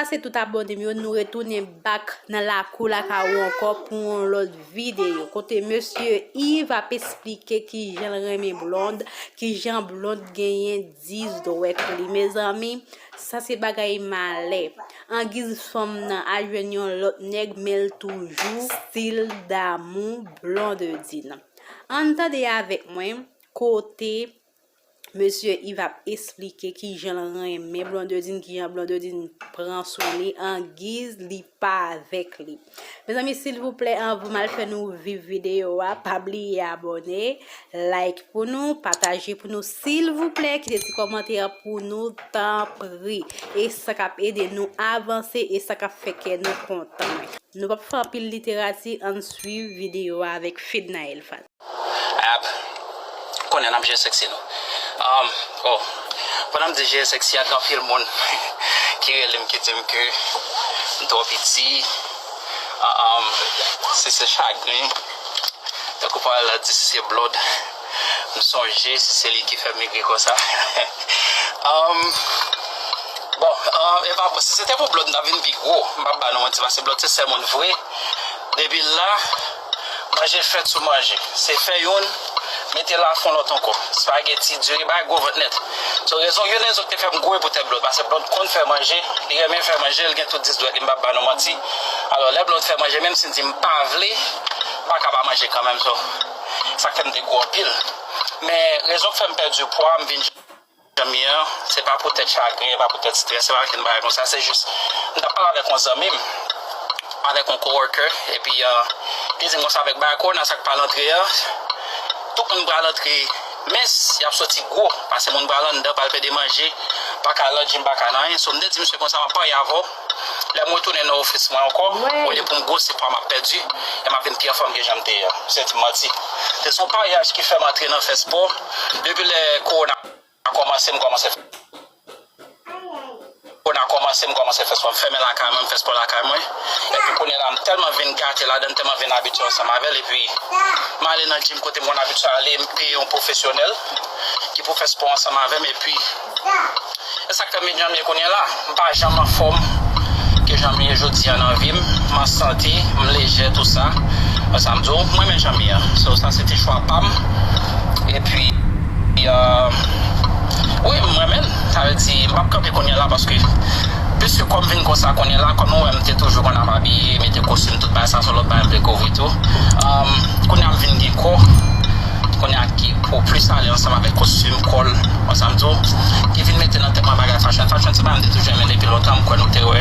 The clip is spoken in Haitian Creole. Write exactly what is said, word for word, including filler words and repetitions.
Sa se tout abòne m yo, nou retounen back nan lakou lakay ou ankò pou yon lòt videyo. Kote mesye Yves ap esplike kijan l renmen blond, kijan blond genyen dis dwèt li. Mezanmi, sa se bagay malè. Angiz fanm nan al jwenn yon lòt nèg, men l toujou still damou Blondedine. Ann tande avèk mwen, kote mesye Yves ap esplike kijan l renmen Blondedine, kijan Blondedine pran swen li, angiz li pa avèk li. Mezanmi, silvouplè, anvan m al fè nou viv videyo a, pa bliye abòne, like pou nou, pataje pou nou, silvouplè, kite ti kòmantè pou nou, tanpri. E sa k ap ede nou avanse, e sa k ap fè kè nou kontan. Nou p ap fè anpil literati, ann swiv videyo a avèk Fednaelle Fan. Ap konnen n ap jere seksi nou. Um, oh, pandan m di jere seksi a, gen anpil moun ki rele m, ki di m ke m twò piti. Ah, um, si se chagren, tankou pawòl la di, si se blond, m sonje si se li ki fè m megri konsa. Um, bon, um, e pa, si se te pou blond, m t ap vin pi gwo. M p ap ba nou manti, paske blond se sè moun vre. Depi la, manje fèt sou manje. Se fè youn, mete l a fon lòt ankò. Spageti, diri, bay gwo vant nèt. So, rezon, youn rezon ki te fè m gwo e poutèt blond, paske blond konn fè manje, li renmen fè manje, li gen tout dis dwèt li, m p ap ba nou manti. Alò, lè blond fè manje, menm si m di m pa vle, m pa ka pa manje kanmenm, so, sa k fè m te gwo anpil. Men, rezon k fè m pèdi pwa, m vin jan m ye an, se pa poutèt chagren, e pa poutèt strès, se pa ankenn bagay konsa, se jis, m t ap pale avèk yon zanmi m, avèk yon coworker, epi, euh, li di m konsa, avèk bagay kowona sa k pral antre an, tout moun pral antre mens, y ap soti gwo, paske moun pral anndan, pral pede manje, pa ka al nan gym, pa ka nan anyen, so m te di misye konsa, m ap parye avè w, lè m retounen nan ofis mwen ankò, olye pou m gwosi pwa m ap pèdi, e m ap vin pi anfòm ke jan m te ye an, misye di m manti. Se yon paryaj ki fè m antre nan fè spò, depi lè kowona a kòmanse, m kòmanse fè. Kowona a kòmanse, m kòmanse fè spò. M fèmen lakay mwen, m fè spò lakay mwen. Epi kounye a la, m tèlman vin gate ladan l, m tèlman vin abitye ansanm avè l. Epi, m ale nan gym kote m konn abitye ale, m peye yon pwofesyonèl ki pou fè spò ansanm avè m. Epi, e sa k fè m vin jan m ye kounye a la. M pa janm anfòm ke jan m ye jodi a nan vi m. M an sante, m lejè, tou sa. Wè sa m di w, m renmen jan m ye an. So, sa se te chwa pa m. Epi, euh, wi, m renmen l. Sa vle di, m p ap kanpe kounye a la paske, piske kò m vin konsa kounye a la, kòm nou wè m te toujou konn ap abiye, mete kostim, tout bagay sa, se yon lòt bagay m dekouvri tou. Euh, kounye a m vin gen kò. Kounye a ki pou plis ale ansanm avèk kostim, kòl, wè sa m di w, ki vin mete nan tèt mwen bagay fashion. Fashion se bagay m te toujou renmen depi lontan, m kwè nou te wè.